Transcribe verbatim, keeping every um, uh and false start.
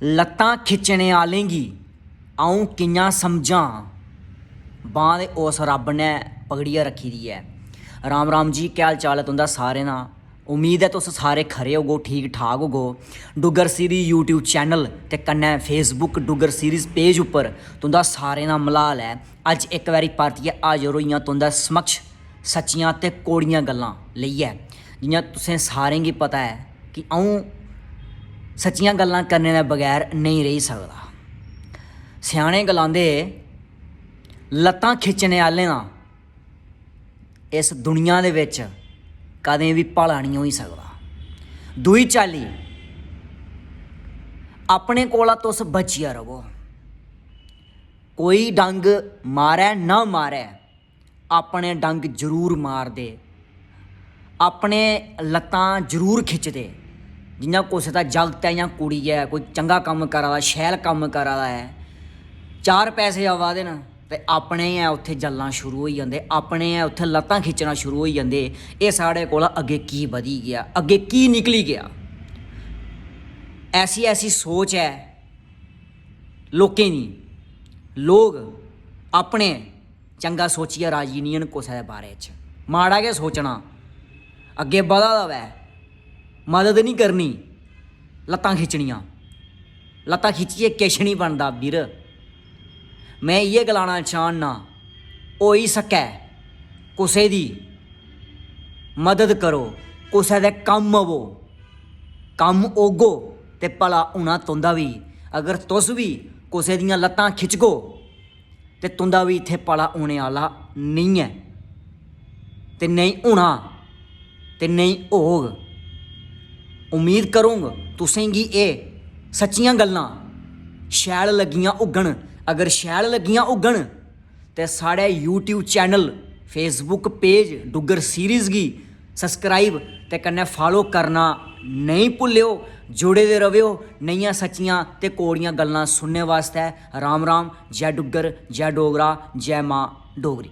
लत्तां खिच्चने आह्लें गी अ'ऊं कि'यां समझां? बांह् ते उस रब्ब ने पकड़ियै रक्खी दी ऐ। राम राम जी, केह् हाल चाल ऐ तुं'दा सारें दा? उम्मीद ऐ तुस सारे खरे होगो, ठीक ठाक होगो। डुग्गर सीरीज YouTube चैनल ते कन्नै Facebook डुग्गर सीरीज पेज उप्पर तुं'दा सारें दा मलाल ऐ। अज्ज इक बारी परतियै हाजर होई आं तुं'दे समक्ष सच्चियां ते कौड़ियां गल्लां लेइयै। जि'यां तुसें सारें गी पता ऐ कि अ'ऊं सच्चियां गल्लां करने दे बगैर नेईं रेही सकदा। स्याने गलांदे, लत्तां खिच्चने आह्लें दा इस दुनिया दे बिच कदें बी भला निं होई सकदा। दूई चाल्ली, अपने कोला तुस बचियै र'वो। कोई डंग मारै ना मारै, अपने डंग जरूर मारदे, अपने लत्तां जरूर खिच्चदे। जि'यां कुसै दा जागत ऐ जां कुड़ी ऐ, कोई चंगा कम्म करा दा, शैल कम्म करा दा ऐ, चार पैसे आवा दे न, ते अपने गै उत्थै जलना शुरू होई जंदे, अपने गै उत्थै लत्तां खिच्चना शुरू होई जंदे। एह् साढ़े कोला अग्गें की बधी गेआ, अग्गें की निकली गेआ? ऐसी ऐसी सोच ऐ लोकें दी। लोक अपने चंगा सोचियै राजी निं हैन कुसै दे बारे च, माड़ा गै सोचना। अग्गें बधा दा होऐ, मदद निं करनी, लत्तां खिच्चनियां। लत्तां खिच्चियै किश निं बनदा बीर। में इ'यै गलाना चाह्न्नां, होई सकै कुसै दी मदद करो, कुसै दे कम्म आवो। कम्म औगो ते भला होना तुं'दा बी। अगर तुस बी कुसै दियां लत्तां खिच्चगो ते तुं'दा बी इत्थै भला होने आह्ला नेईं ऐ, ते नेईं होना, ते नेईं होग। उम्मीद करङ तुसें गी एह् सच्चियां गल्लां शैल लग्गियां होङन। अगर शैल लग्गियां होङन ते साढ़े YouTube channel, Facebook page Duggar series गी सब्सक्राइब ते कन्नै फालो करना नेईं भुल्लेओ। जुड़े दे रवेओ नेहियां सच्चियां ते कौड़ियां गल्लां सुनने बास्तै। राम राम, जै डुग्गर, जै डोगरा, जै मां डोगरी।